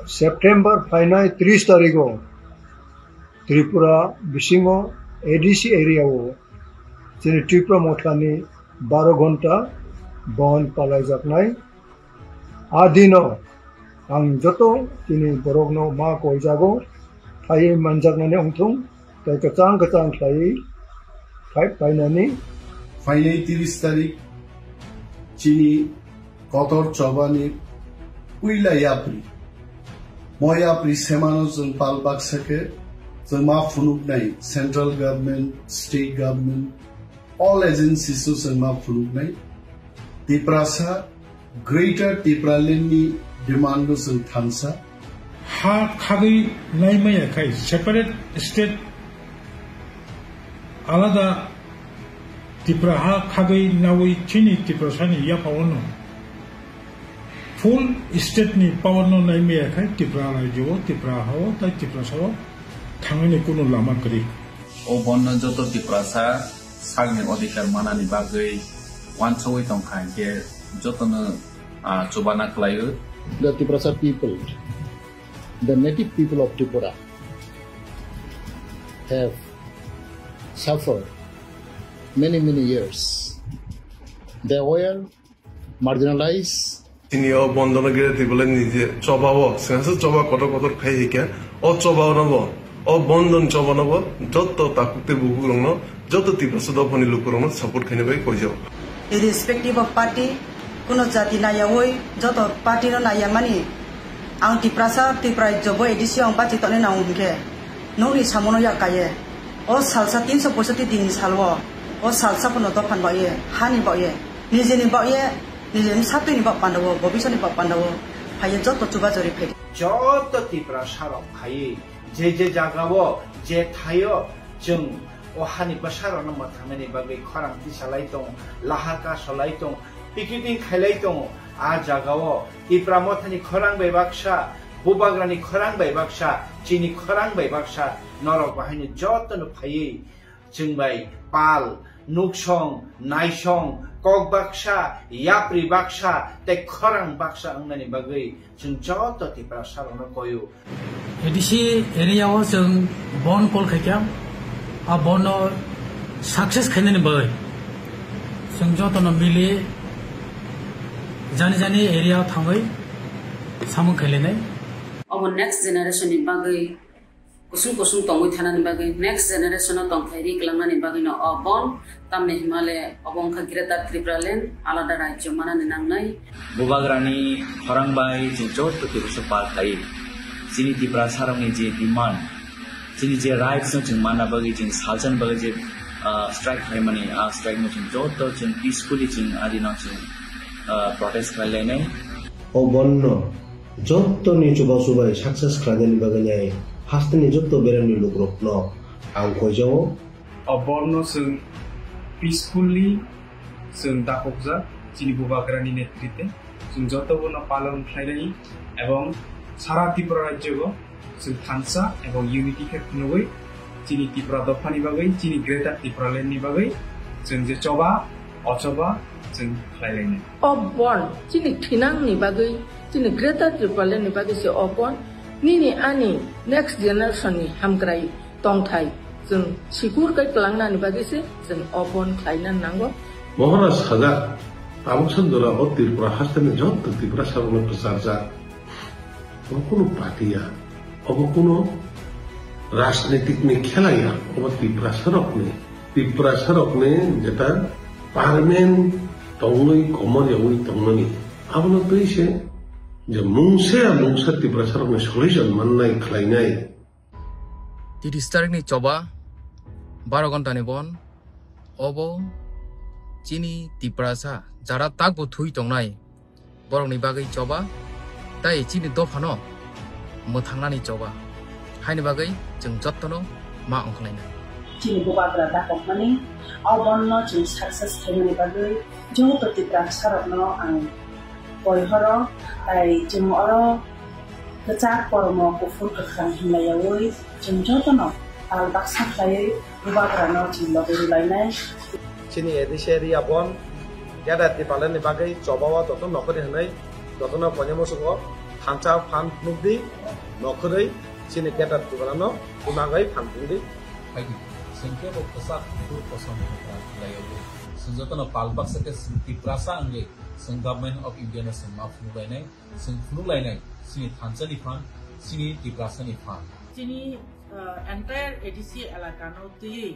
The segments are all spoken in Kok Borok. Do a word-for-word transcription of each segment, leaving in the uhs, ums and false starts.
September phainai tris tarigo Tripura bisingo A D C area o chini Tripura Mothani baro ghonta bon palaijaknai. A dino ang joto chini borokno ma koijago, phaiwi manjaknani wngthung, tei kwchang kwchang khlaiwi phai painani. Phainai tris tarik chini kotor chobani puila yapri. Mo yapri semano chwng pal baksa khe chwng ma phunuknai central government, state government, all agencies o chwng ma phunuknai. Tiprasa, Greater Tipraland ni demand o chwng thansa. Ha khagwi naimaya khai separate state alada Tipra ha khagwi nawi chini Tiprasani yapha ono full state ni power no naimaya khai Tipra rajyo o, Tipra ha o, tai Tiprasa o thangani kunu lama kwrwi. O bonno joto Tiprasa sakni odhikar manani bagwi wansugwi tongkha hinkhe jotono, ah, chubana khlaio. The Tiprasa people, the native people of Tripura have suffered many, many years. They were marginalized. Tini o bondono gere tibole nije choba o, sengsa choba kotor kotor khai hika, o choba o nobo, o bondon choba nobo, jotto takuk tei bubuk rokno, jotto Tiprasa dophani luku rokno support khaina bai koijao. Irrespective of party, kuno jati naiyawi, joto party no naiyamani, ang Tiprasa, Tripura jobo A D C ang bachi toni nang hingke, nokni samono yak kaye. O salsa tinso poisoti din salwo, o salsa pono dophan baye, hani baye, nijeni baye, Nijeni satwini bak pandao, bobisoni bak pandao, phaiye joto chuba chori phai. Joto Tiprasa rok phaiwi je je jagao, je thaio, chwng o hani bwsarokno mwthangnani bagwi khorang tisalai tong, lahar kasolai tong, picketing khailai tong, a jagao Tipra Mothani khorang bai baksa, Bubagrani khorang bai baksa, chini khorang bai baksa, norok bahaino jotono phaiwi, chwng bai pal, nuksong, naisong, kok baksa, yapri baksa tei khorang baksa wngnani bagwi chwng joto Tiprasa rokno koio. A D C area o chwng bon call khaikha, a bon no success khainani bagwi chwng jotono mili jani jani area o thangwi samung khailainai. Obo next generation ni bagwi kusung kusung tongwi thanani bagwi, next generation o tongthai ri kwlangnani bagwino o bon, tamni himale obo wngkha Greater Tripura Land, alada rajyo manani nangnai. Bubagrani khorang bai chwng joto Tiprasa pal khai. Chini Tiprasa rokni je demand, chini je rights no chwng manna bagwi, chwng salsani bagwi je, ah, strike khlaimani, ah, strike no chwng joto chwng peacefully chwng adino chwng, ah, protest khlai lainai. O bon no Jottoni chubachu bai success khlainani bagwi nai hasteni jotto beremni lukurokno ang koijao. O borno chwng peacefully chwng dakokjak chini Bubagrani netrite. Chwng joto bono palon khlainai ebong sara Tripura rajyo o chwng thansa ebong unity khe phunugwi chini Tripura dophani bagwi, chini Greater Tripura Land ni bagwi chwng je choba, o choba chwng khlai lainai. O bon chini thinang ni bagwi, chini Greater Tripura Land ni bagwi se o bon. Nini ani next generation ni hamkrai tongthai chwng sikur kai twlangnani bagwi se chwng o bon khlaina nango. Maharaj sajak, tabuksa jora o Tripura hasteni jotto Tiprasa rokno kwcharjak. Obo kunu party ya, obo kunu rajnitik ni khela ya, obo Tiprasa rokni, Tiprasa rokni jeta parliament tongwi komor yawi tongnani. Abono twi se je mungsa ya mungsa Tiprasa rokni solution mannai khlainai. Tris tarikni choba, baro ghontani bon, obo chini Tiprasa jara takbo thui tongnai. Borokni bagwi choba, tai chini dophano mwthangnani choba. Haini bagwi chwng jottono ma wngkhlainai. Chini bubagra dakokmani, o bonno chwng success khaimani bagwi joto Tiprasarokno ang koi horo, tai chwng oro kwchak kormo kuphur kwkhwrang hinlaiyaui chwng jotono pal baksa khlaiwi bubagrano chwng logi rwlainai. Chini A D C area bon, Greater Tipraland ni bagwi choba o joto nokori hwnwi jotono koinai muchungo Thansa phan phunukdi, nokhorwi chini greater Tripura no kwmagwi phan phunukdi. Phaidi, chwng kebo kwchak bukur kosom khlaiyogwi, chwng jotono pal baksa khe chwng Tiprasa wngwi chwng Government of India no chwng ma phunuk lainai, chwng phunuk lainai chini thansa ni phan, chini Tiprasa ni phan. Chini, uh, entire A D C elaka no twiwi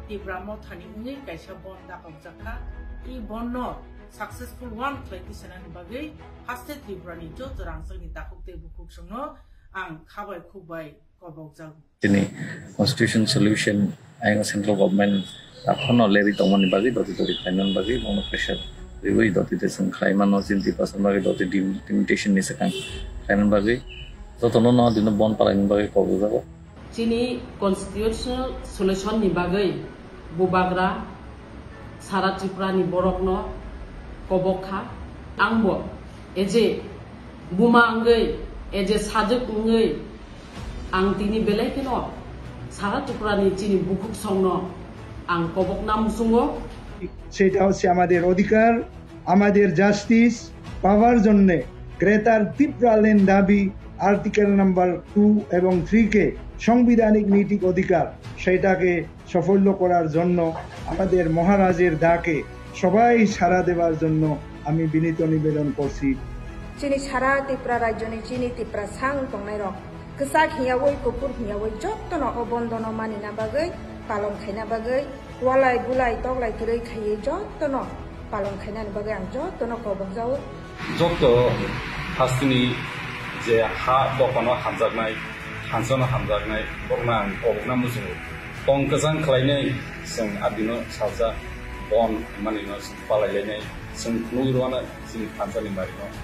Tipra Mothani wngwi kaisa bon dakokjak kha. I bon no successful one khlai tisanani bagwi haste Tripura ni joto rangchak ni takhuk tei bukhuk songno ang khabai khukbai kobokjago. Chini constitution solution ayang central government aphano leri tongmani bagwi doti doti khlainani bagwi bono pressure riwi doti doti chwng khlaimano chini Tiprasa bagwi doti delimitation ni swkang khlainani bagwi jotono no dino bon palaini bagwi kobokjago. Chini constitutional solution ni bagwi bubagra sara Tripura ni borok no kobok kha. Angbo eje buma wngwi, eje sajwk wngwi ang tini belai kheno sara Tripura ni chini bukhuk song no ang kobokna muchungo. সেটা হচ্ছে আমাদের অধিকার, আমাদের জাস্টিস পাওয়ার জন্য গ্রেটার তিপ্রাল্যান্ড দাবি article number two এবং থ্রি কে সাংবিধানিক নৈতিক অধিকার, সেটাকে সাফল্য করার জন্য আমাদের মহারাজের ডাকে সবাই সাড়া দেওয়ার জন্য আমি বিনীত নিবেদন করছি। Chini sara Tripura rajyoni chini Tiprasa wng tongnairok kwchak hiyawi kuphur hiyawi jotono o bondono manina bagwi palon khaina bagwi walai bulai toklai kwrwi khaiwi jotono palon khainani bagwi ang jotono kobokjago. Joto hasteni je ha dophano hamjaknai, thansano hamjaknai, borokno ang kobokna muchungo. Tong kwchang khlainai, chwng adino salsa bon manino chwng palailainai, chwng phunugwi rwna chini thansani barino.